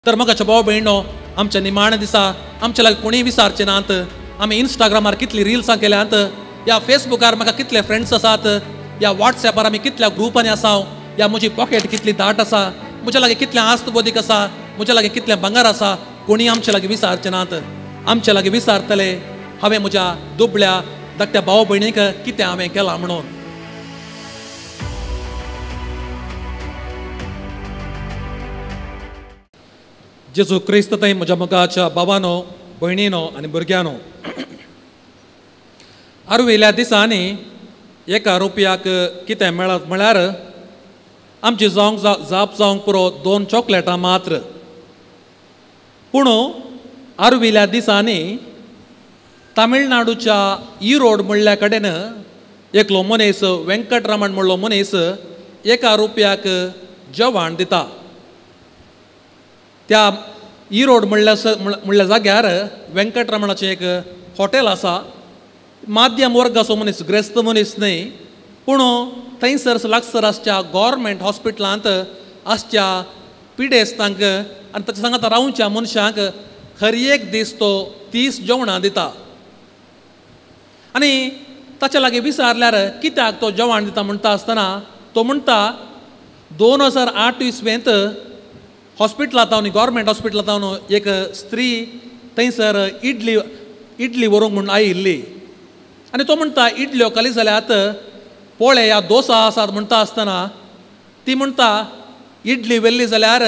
तर मोगाच्या भाव भयणो, आमच्या निमाण्या दिसा आमच्या लागीं कोणीय विचारचे नात आमी इंस्टाग्रामार कितली रिल्सां केल्यांत, या फेसबुकार म्हाका कितले फ्रेंड्स आसात, या वॉट्सॅपार आमी कितल्या ग्रुपांनी आसा, या म्हजी पॉकेट कितली दाट आसा, म्हज्या लागीं कितलें आस्त बदीक आसा, म्हज्या लागीं कितलें भांगर आसा, कोणीय आमच्या लागीं विचारचे नात. आमच्या लागीं विचारतले हांवें म्हज्या दुबळ्या धाकट्या भाव भयणीक कितें हांवें केलां म्हणून. जेजू क्रिस्त थंय म्हज्या मोगाच्या बाबानो, भयणीनो आनी भुरग्यांनो, आरविल्या दिसांनी एका रुपयाक कितें मेळत म्हळ्यार आमची जावंक जाप जावंक पुरो 2 चॉकलेटां मात्र. पूण आरविल्या दिसांनी तामिळनाडूच्या इरोड म्हणल्या कडेन एकलो मनीस, वेंकटरामण म्हणलो मनीस, एका रुपयाक जेवण दिता. त्या इरोड म्हणल्या जाग्यार वेंकटरमणाचें एक हॉटेल आसा. माध्यम वर्गाचो मनीस, ग्रेस्त मनीस न्हय, पूण थंयसर लागसर आसच्या गव्हर्मेंट हॉस्पिटलांत आसच्या पिडेस्तांक आनी ताच्या सांगाता रावच्या मनशांक हर एक दीस तो 30 जेवणां दिता. आनी ताच्या लागीं विचारल्यार कित्याक तो जेवण दिता म्हणटा आसतना तो म्हणटा 2008 इसवेंत हॉस्पिटलांत हांव, गव्हर्मेंट हॉस्पिटलांत हांव एक स्त्री थंयसर इडली इडली व्हरूंक म्हूण आयिल्ली आनी तो म्हणटा इडल्यो खाली जाल्यात पोळे या डोसा आसात म्हणटा आसतना ती म्हणटा इडली व्हेल्ली जाल्यार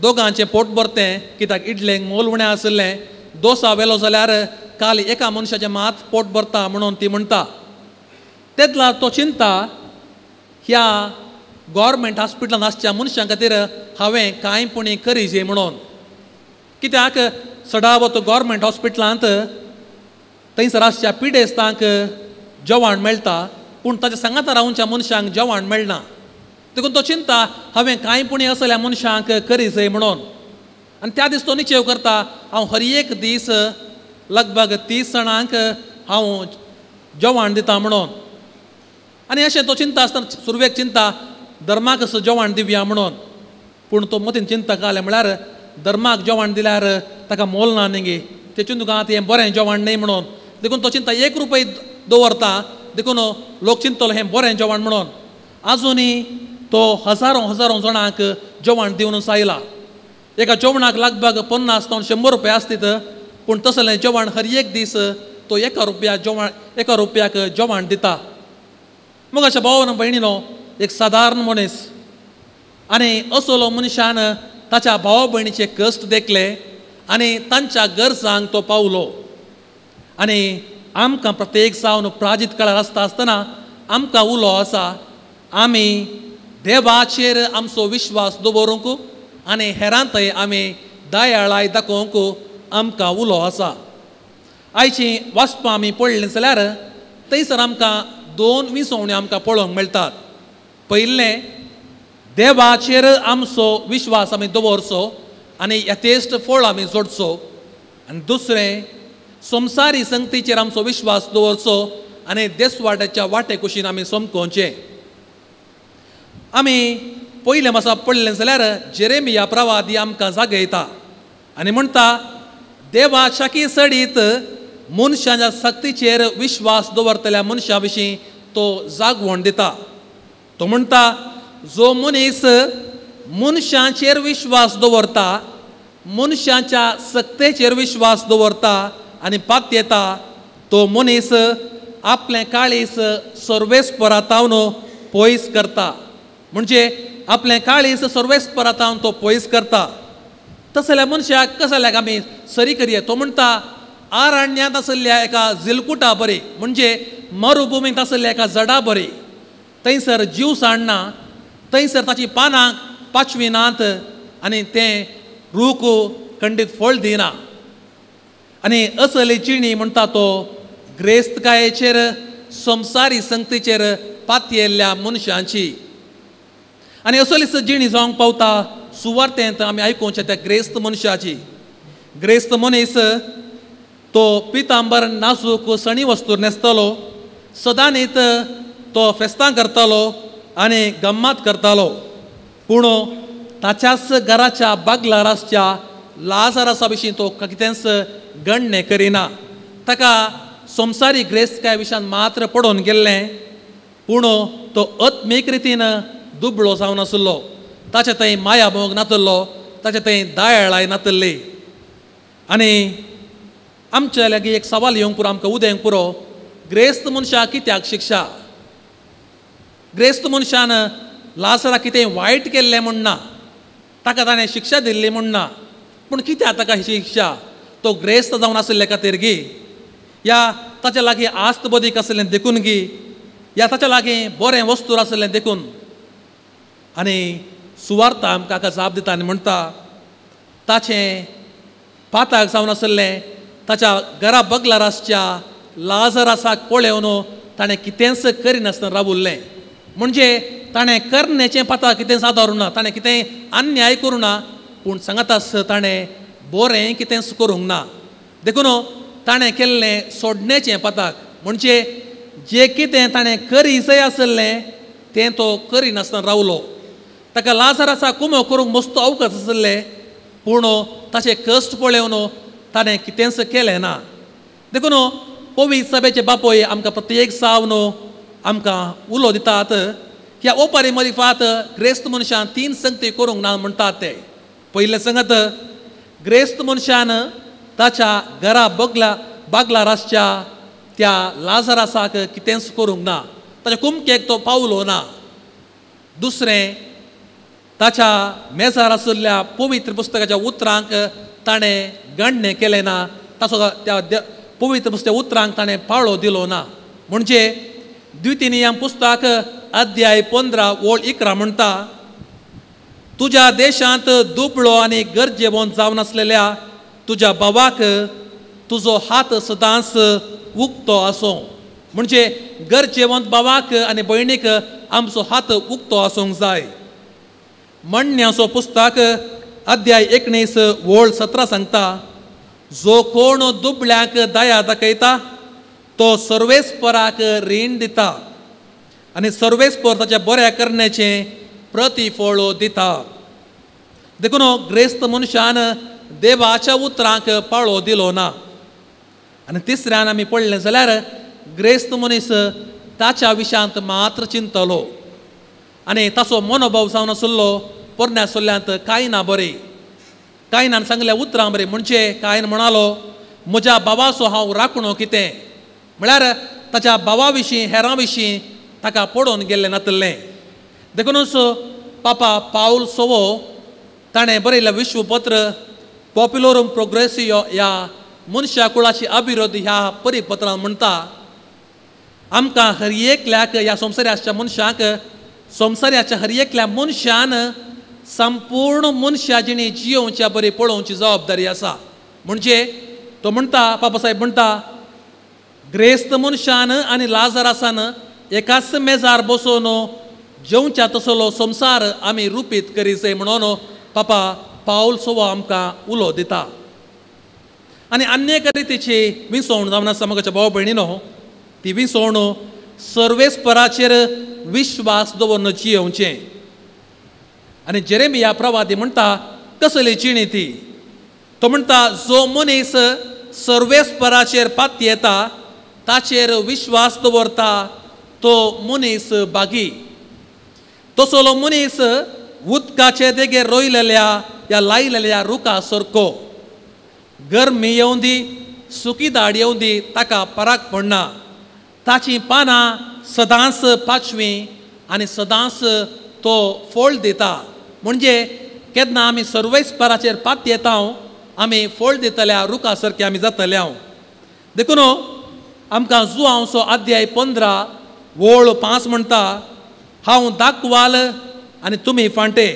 दोगांचें पोट भरतें, कित्याक इडलेंक मोल उणें आशिल्लें, डोसा व्हेलो जाल्यार काल एका मनशाचें मात पोट भरता म्हणून ती म्हणटा. तेदला तो चिंता ह्या गव्हर्मेंट हॉस्पिटलांत आसच्या मनशां खातीर हांवें कांय पुणी करीजे म्हणून, कित्याक सदावत गव्हर्मेंट हॉस्पिटलांत थंयसर आसच्या पिडेस्तांक जेवण मेळटा, पूण ताच्या सांगाता रावच्या मनशांक जेवण मेळना. देखून तो चिंता हांवें कांय पुणी असल्या मनशांक करीजे म्हणून. आनी त्या दीस तो निश्चेव करता हांव हर एक दीस लगभग 30 जाणांक हांव जेवण दिता म्हणून. आनी अशें तो चिंता आसतना सुरवेक चिंता धर्माक असो जेवण दिवया म्हणून, पूण तो मतीन चिंता काडलें म्हळ्यार धर्माक जेवण दिल्यार ताका मोल ना न्ही, तेचून तुका आतां हें बरें जेवण न्हय म्हणून. देखून तो चिंता 1 रुपये दवरता, देखून लोक चिंतलो हें बरें जेवण म्हणून. आजुनूय तो हजारों हजारों जाणांक जेवण दिवन आयला. एका जेवणाक लगभग 50 ते 100 रुपया आसतीत, पूण तसलें जेवण हर एक दीस तो 1 रुपया जेवण 1 रुपयाक जेवण दिता. मग अशा भावान भयणीनो, एक सादारण मनीस आनी असलो मनशान ताच्या भाव भयणीचे कश्ट देखले आनी तांच्या गरजांक तो पावलो. आनी आमकां प्रत्येक जावन प्राजीत काळार आसता आसतना आमकां उलो आसा आमी देवाचेर आमचो विश्वास दवरूंक आनी हेरांतय आमी दयाळाय दाखोवंक आमकां उलो आसा. आयची वाचपां आमी पळयलीं जाल्यार थंयसर आमकां 2 विसवण्यो आमकां पळोवंक मेळटात. पयलें, देवाचेर आमचो विश्वास आमी दवरचो आनी यथेश्ट फळ आमी जोडचो, आनी दुसरें संवसारी संगतीचेर आमचो विश्वास दवरचो आनी देसवाड्याच्या वाटे कुशीन आमी समकोवचें. आमी पयलें मासा पडलें जाल्यार जेरेमिया प्रवादी आमकां जागयता आनी म्हणटा देवाच्या सडीत मनशाच्या सक्तीचेर विश्वास दवरतल्या मनशा विशीं तो जागवण दिता. तो म्हणटा जो मनीस मनशांचेर विश्वास दवरता, मनशाच्या सक्तेचेर विश्वास दवरता आनी पातयेता, तो मनीस आपलें काळीस सर्वेस्परातावन पयस करता. म्हणजे आपलें काळीस सर्वेस्परातावन तो पयस करता. तसल्या मनशाक कसल्याक आमी सरी करया? तो म्हणटा आरण्यांत आशिल्ल्या एका जिलकुटा बरी, म्हणजे मरुभुमींत आशिल्ल्या एका झडा बरी, थंयसर जीव सांडना, थंयसर ताची पानां पाचवी नात आनी तें रूख खंडीत फळ दिना. आनी असली जिणी म्हणटा तो ग्रेस्तकायेचेर संवसारी संगतीचेर पातयेल्ल्या मनशांची. आनी असलीच जिणी जावंक पावता सुवार्थेंत आमी आयकुच्या त्या ग्रेस्त मनशाची. ग्रेस्त मनीस तो पितांबर नाजूक सणी वस्तू न्हेसतलो, सदांनीत तो फेस्तां करतालो आनी गम्मात करतालो, पूण ताच्याच घराच्या बागलार आसच्या लाजरासा विशीं तो कितेंच गणणें करिना. ताका संवसारीक ग्रेस्तकाय विशयान मात्र पडोवन गेल्लें, पूण तो आत्मीक रितीन दुबळो जावन आसलो. ताचे थंय माया मोग नातलो, ताचे थंय दयाळाय नातली. आनी आमच्या लागीं एक सवाल येवंक पुरो, आमकां उदेंक पुरो, ग्रेस्त मनशाक कित्याक शिक्षा? ग्रेस्त मनशान लाजराक कितें वायट केल्लें म्हूण ना, ताका ताणें शिक्षा दिल्ली म्हूण ना, पूण कित्याक ताका ही शिक्षा? तो ग्रेस्त जावन आशिल्ले खातीर गी, या ताच्या लागीं आस्त बदीक आशिल्लें देखून गी, या ताच्या लागीं बरें वस्तू आशिल्लें देखून? आनी सुवार्ता आमकां हाका जाप दिता आनी म्हणटा ताचें पाताक जावन आशिल्लें ताच्या घरा बगलार आसच्या लाजरासाक पळोवन ताणें कितेंच करिनासतना रावुल्लें. म्हणजे ताणें करण्याचें पाताक कितेंच आदारूं ना, ताणें कितेंय अन्याय करूं ना, पूण सांगाताच ताणें बरें कितेंच करूंक ना. देखून ताणें केल्लें सोडण्याचें पाताक म्हणजे जें कितें ताणें करीजय आशिल्लें तें तो करिनासतना रावलो. ताका लाजरासा कुमो करूंक मस्त अवकाश आशिल्ले, पूण ताचे कश्ट पळोवन ताणें कितेंच केलें ना. देखून पवित्र सभेचे बापोय आमकां प्रत्येक सावन आमकां उलो दितात. ह्या ओपारी मदीं फात ग्रेस्त मनशान तीन संगती करूंक ना म्हणटात ते. पयलें संगत, ग्रेस्त मनशान ताच्या घरा बगला बागलार आसच्या त्या लाजरासाक कितेंच करूंक ना, ताच्या कुमकेक तो पावलो ना. दुसरें, ताच्या मेजार आशिल्ल्या पवित्र पुस्तकाच्या उतरांक ताणें गणणें केलें ना, ताचो त्या पवित्र पुस्तक उतरांक ताणें पाळो दिलो ना. म्हणजे द्वितीय पुस्तक अध्याय 15 ओळ 11 म्हणटा, तुज्या देशांत दुबळो आनी गरजेवंत जावन आसलेल्या तुज्या भावाक तुजो हात सदांच उक्तो आसूं. म्हणजे गरजेवंत भावाक आनी भयणीक आमचो हात उक्तो आसूंक जाय. म्हणण्याचो पुस्तक अध्याय 19 ओळ 17 सांगता, जो कोण दुबळ्यांक दया दाखयता तो सर्वेस्पराक रीण दिता आनी सर्वेस्पर ताच्या बऱ्या करण्याचें प्रतिफळ दिता. देखून ग्रेस्त मनशान देवाच्या उतरांक पाळो दिलो ना. आनी तिसऱ्यान आमी पळयलें जाल्यार ग्रेस्त मनीस ताच्या विशयांत मात्र चिंतलो आनी ताचो मनोभाव जावन आसलो पोरण्या सल्ल्यांत कांय ना बरें, कांय ना सांगल्या उतरां बरें. म्हणजे कांय म्हणालो म्हज्या भावाचो हांव राखणो कितें, म्हळ्यार ताच्या भावा विशीं हेरां विशीं ताका पडोवन गेल्लें नातलें. देखूनच पापा पावल सोवो ताणें बरयल्लें विश्वपत्र पॉप्युलोरम प्रोग्रेसियो ह्या मनशा कुळाची अभिवृद्धी ह्या परिपत्रान म्हणटा, आमकां हर एकल्याक ह्या संवसाराच्या मनशाक संवसाराच्या हर एकल्या मनशान संपूर्ण मनशा जिणे जियोवच्या बरी पळोवची जबाबदारी आसा. म्हणजे तो म्हणटा, बाबा साहेब म्हणटा, ग्रेस्त मनशान आनी लाजरासान एकाच मेजार बसोवन जेवच्या तसलो संवसार आमी रुपीत करीजय म्हणून पापा पावल सोवो आमकां उलो दिता. आनी अन्य एका रितीची विसवण जावन आसा म्हज्या भाव भयणीनो, ती विसवण सर्वेस्पराचेर विश्वास दवरून जियोवचें. आनी जेरेमिया प्रवादी म्हणटा कसली जिणी ती, तो म्हणटा जो मनीस सर्वेस्पराचेर पातयेता ताचेर विश्वास दवरता तो मनीस बागी. तसलो मनीस उदकाचे देगेर रोयलेल्या या लायलेल्या रुखा सारको, गरमी येवं दी सुकी दाड येवं दी ताका पराक पडना, ताचीं पानां सदांच पाचवीं आनी सदांच तो फळ दिता. म्हणजे केन्ना आमी सर्वेस्पराचेर पातयेता आमी फळ दितल्या रुखा सारके आमी जातले. देखून आमकां जुआंवचो अध्याय 15 ओळ 5 म्हणटा, हांव दाखवाल आनी तुमी फांटे,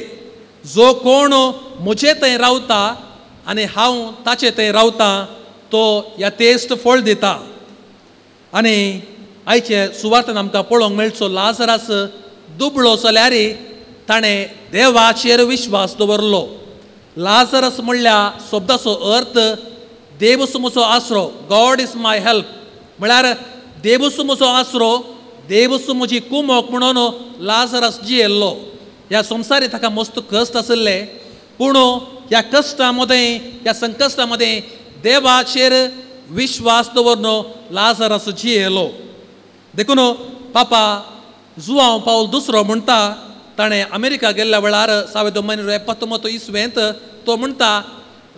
जो कोण म्हजे थंय रावता आनी हांव ताचे थंय रावता तो यथेश्ट फळ दिता. आनी आयचे सुवातेन आमकां पळोवंक मेळचो लाजरास दुबळो जाल्यार ताणें देवाचेर विश्वास दवरलो. लाजरस म्हणल्या शब्दाचो अर्थ देवूच म्हजो आसरो, गॉड is my help, म्हळ्यार देवूच म्हजो आसरो, देवूच म्हजी कुमोक म्हणून लाजरस जियेल्लो. ह्या संवसारी ताका मस्त कश्ट आशिल्ले, पूण ह्या कश्टां मदें, ह्या संकश्टां मदें देवाचेर विश्वास दवरून लाजरस जियेलो. देखून पापा जुआंव पावल दुसरो म्हणटा, ताणें अमेरिका गेल्ल्या वेळार 1979 इसवेंत तो म्हणटा,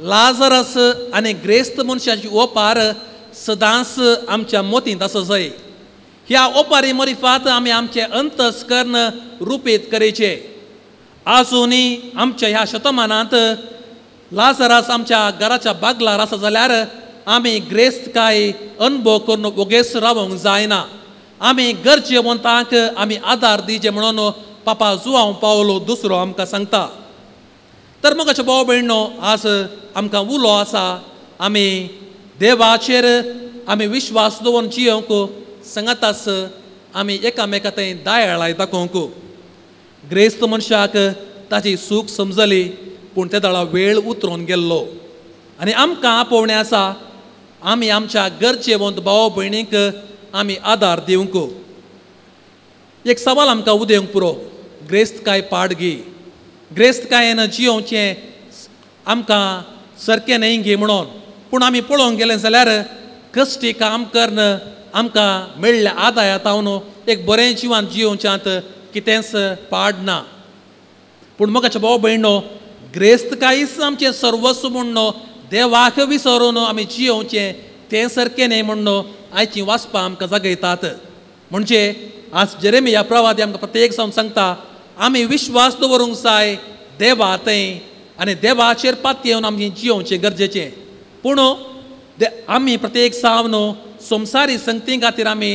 लाजरस आनी ग्रेस्त मनशाची ओपार सदांच आमच्या मतींत आसा जाय. ह्या ओपारी मरिफात आमी आमचें अंतस्कर्ण रुपीत करचें. आजुनूय आमच्या ह्या शतमानांत लाजरस आमच्या घराच्या बागलार आसा जाल्यार आमी ग्रेस्त काय अनुभव करून वोगेस रावंक जायना. आमी गरजेवंतांक आमी आदार दिवचे म्हणून पापा जुआंव पावलो दुसरो आमकां सांगता. तर मोगाचे भाव भयणो, आज आमकां उलो आसा आमी देवाचेर आमी विश्वास दवरून जियोवंक, सांगाताच आमी एकामेका थंय दयाळाय दाखोवंक. ग्रेस्त मनशाक ताची सूख समजली, पूण ते दळा वेळ उतरून गेल्लो. आनी आमकां आपोवणें आसा आमी आमच्या गरजेवंत भाव भयणींक आमी आदार दिवंक. एक सवाल आमकां उदेवंक पुरो, ग्रेस्त काय पाड गी, ग्रेस्त कायन जियोवचें आमकां सारकें न्हय गी म्हणून. पूण आमी पळोवंक गेलें जाल्यार कश्टी काम करून आमकां मेळ्ळ्या आदाया तावन एक बरें जिवन जियोवच्यांत कितेंच पाड ना. पूण मोगाचे भाव भयणो, ग्रेस्त कांयच आमचें सर्वस्व म्हूण देवाक विसरून आमी जियोवचें तें सारकें न्हय म्हूण आयचीं वाचपां आमकां जागयतात. म्हणजे आज जेरेमिया प्रवादी आमकां प्रत्येक जावन सांगता, आमी विश्वास दवरूंक जाय देवा थंय आनी देवाचेर पातयेवन आमी जियोवचें गरजेचें. पूण आमी प्रत्येक जावन संवसारी संगती खातीर आमी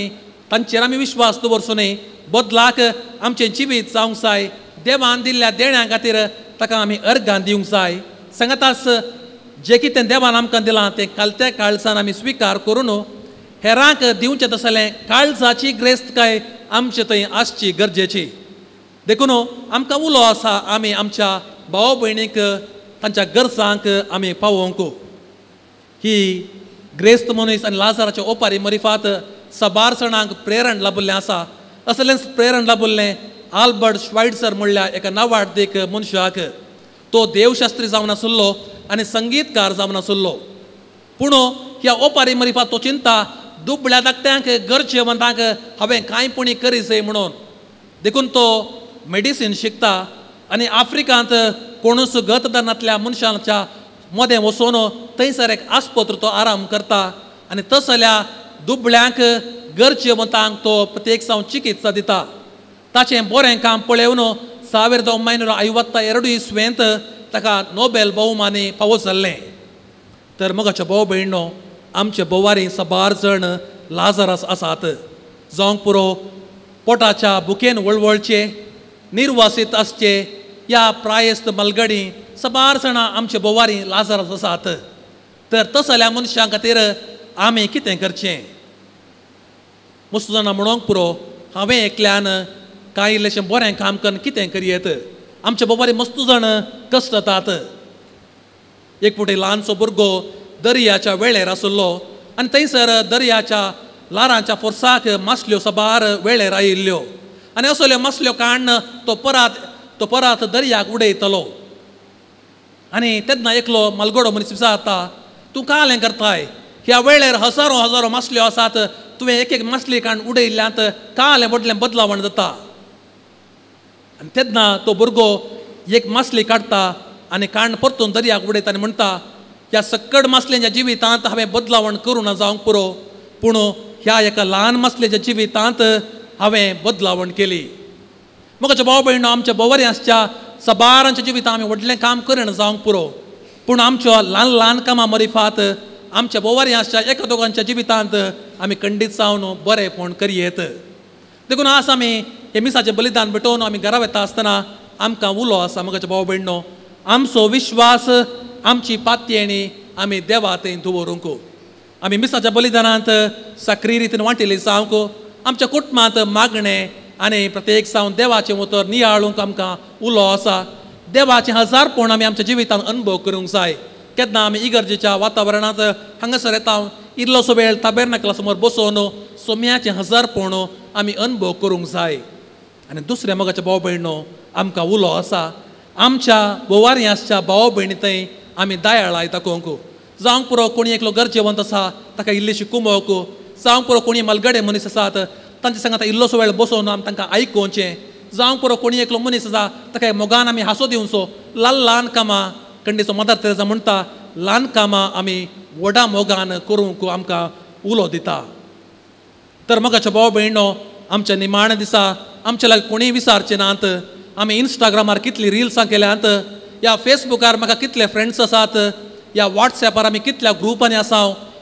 तांचेर आमी विश्वास दवरचो न्हय, बदलाक आमचें जिवीत जावंक जाय देवान दिल्ल्या देण्या खातीर ताका आमी अर्गां दिवंक जाय. सांगाताच जें कितें देवान आमकां दिलां तें कालत्या काळजान आमी स्विकार करून हेरांक दिवचें तसलें काळजाची ग्रेस्तकाय आमचे थंय आसची गरजेची. देखून आमकां उलो आसा आमी आमच्या भाव भयणीक तांच्या गरजांक आमी पावोवंक. ही ग्रेस्त मनीस आनी लाजाराच्या ओपारी मरिफात साबार जाणांक प्रेरण लाबिल्लें आसा. असलेंच प्रेरण लाबिल्लें आल्बर्ट श्वाइट्सर म्हणल्या एका नावाडदीक मनशाक. तो देवशास्त्री जावन आशिल्लो आनी संगीतकार जावन आशिल्लो. पूण ह्या ओपारी मरिफात तो चिंता दुबळ्या धाकट्यांक गरजेवंतांक हांवें कांय पुणी करी जाय म्हणून. देखून तो मेडिसीन शिकता आनी आफ्रिकांत कोणूच गतदानांतल्या मनशांच्या मदें वचून थंयसर एक आस्पत्र तो आराम करता आनी तसल्या दुबळ्यांक गरजेवंतांक तो प्रत्येक जावन चिकित्सा दिता. ताचें बरें काम पळोवन 1952 इसवेंत ताका नोबेल भोवमानी फावो जाल्लें. तर मोगाचे भाव भयणो, आमचे भोवारी साबार जण लाजरस आसात, जावंक पुरो पोटाच्या भुकेन वळवळचे, निर्वासीत आसचे या प्रायस्त मलगडी साबार जाणां आमचे भोवारी लाजरस आसात. तर तसल्या मनशां खातीर आमी कितें करचें? मस्त जाणां म्हणोंक पुरो हांवें एकल्यान कांय इल्लेशें बरें काम करून कितें करयेत. आमचे बोवारी मस्त जाण कश्टतात. एक फावटी ल्हानसो भुरगो दर्याच्या वेळेर आशिल्लो आनी थंयसर दर्याच्या ल्हारांच्या फोर्साक मासल्यो साबार वेळेर आयिल्ल्यो आनी असल्यो मासल्यो काडून तो परत दर्याक उडयतलो. आनी तेन्ना एकलो मालगडो मनीस विचारता, तूं कालें करताय? ह्या वेळेर हजारो हजारो मासल्यो आसात, तुवें एक एक मासली काडून उडयल्ल्यांत कालें व्हडलें बदलावण जाता. आनी तेन्ना तो भुरगो एक मासली काडटा आनी काण परतून दर्याक उडयता आनी म्हणटा, ह्या सक्कड मासलेच्या जिवितांत हांवें बदलावण करूं ना जावंक पुरो, पूण ह्या एका ल्हान मासलेच्या जिवितांत हांवें बदलावण केली. मोगाच्या भाव भयणो, आमच्या बोवारी आसच्या साबारांच्या जिवितांत आमी व्हडलें काम करिना जावंक पुरो, पूण आमच्या ल्हान ल्हान कामां मरिफात आमच्या बोवारी आसच्या एका दोगांच्या जिवितांत आमी खंडीत जावन बरेंपण करयेत. देखून आज आमी हे मिसाचें बलिदान भेटोवन आमी घरा वता आसतना आमकां उलो आसा मोगाच्या भाव भयणो, आमचो विश्वास आमची पातयेणी आमी देवा थंय दवरूंक. आमी मिसाच्या बलिदानांत साकरी रितीन वांटिल्ली जावंक, आमच्या कुटुंबांत मागणें आनी प्रत्येक जावन देवाचें उतर नियाळूंक आमकां उलो आसा. देवाचें हजारपण आमी आमच्या जिवितांत अनुभव करूंक जाय. केन्ना आमी इगर्जेच्या वातावरणांत हांगासर येता इल्लोसो वेळ ताबेरनाकला समोर बसोवन सोम्याचें हजारपण आमी अनुभव करूंक जाय. आनी दुसऱ्या मोगाच्या भाव भयणो आमकां उलो आसा आमच्या बोवारी आसच्या भाव भयणी थंय आमी दयाळाय दाखोवंक. जावंक पुरो कोणी एकलो गरजेवंत आसा ताका इल्लीशी कुमोक, जावंक पुरो कोणी मलगडे मनीस आसात तांच्या सांगात इल्लोसो वेळ बसोवन आमी तांकां आयकोवचें, जावंक पुरो कोणी एकलो मनीस आसा ताका मोगान आमी हांसो दिवचो. ल्हान ल्हान कामां कंडीचो मदर तेरेजा म्हणटा ल्हान कामां आमी व्हडा मोगान करूंक आमकां उलो दिता. तर मोगाच्या भाव भयणो आमच्या निमाण्या दिसा आमच्या लागीं कोणीय विचारचे नात आमी इंस्टाग्रामार कितली रिल्सां केल्यांत, या फेसबुकार म्हाका कितले फ्रेंड्स आसात, या वॉट्सॅपार आमी कितल्या ग्रुपांनी आसा,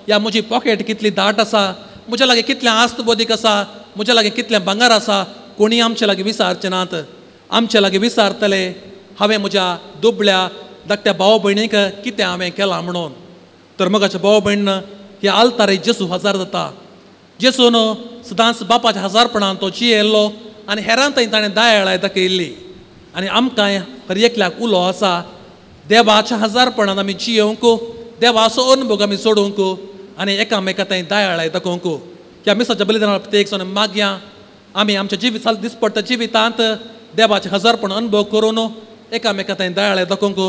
या म्हजी पॉकेट कितली दाट आसा, म्हज्या लागीं कितलें आस्त बोदीक आसा, म्हज्या लागीं कितलें भांगर आसा, कोणीय आमच्या लागीं विचारचे नात. आमच्या लागीं विचारतले हांवें म्हज्या दुबळ्या धाकट्या भाव भयणीक कितें हांवें केलां म्हणून. तर मोगाच्या भाव भयण ह्या आल्तारे जेजू हजार जाता. जेजून सदांच बापाच्या हजारपणान तो जियेल्लो आनी हेरां थंय ताणें दयाळाय दाखयल्ली. आनी आमकां हर एकल्याक उलो आसा देवाच्या हजारपणान आमी जियेवंक, देवाचो अनुभव आमी सोडूंक आनी एकामेका थंय दयाळाय दाखोवंक. ह्या मिसाच्या बलिदाना एक जावन मागया आमी आमच्या जिवीत दिसपडटा जिवितांत देवाचें हजारपण अनुभव करून एकामेका थंय दयाळाय दाखोवंक.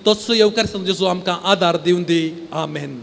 तोच येवकार जेजू आमकां आदार दिवन दी. आमेन.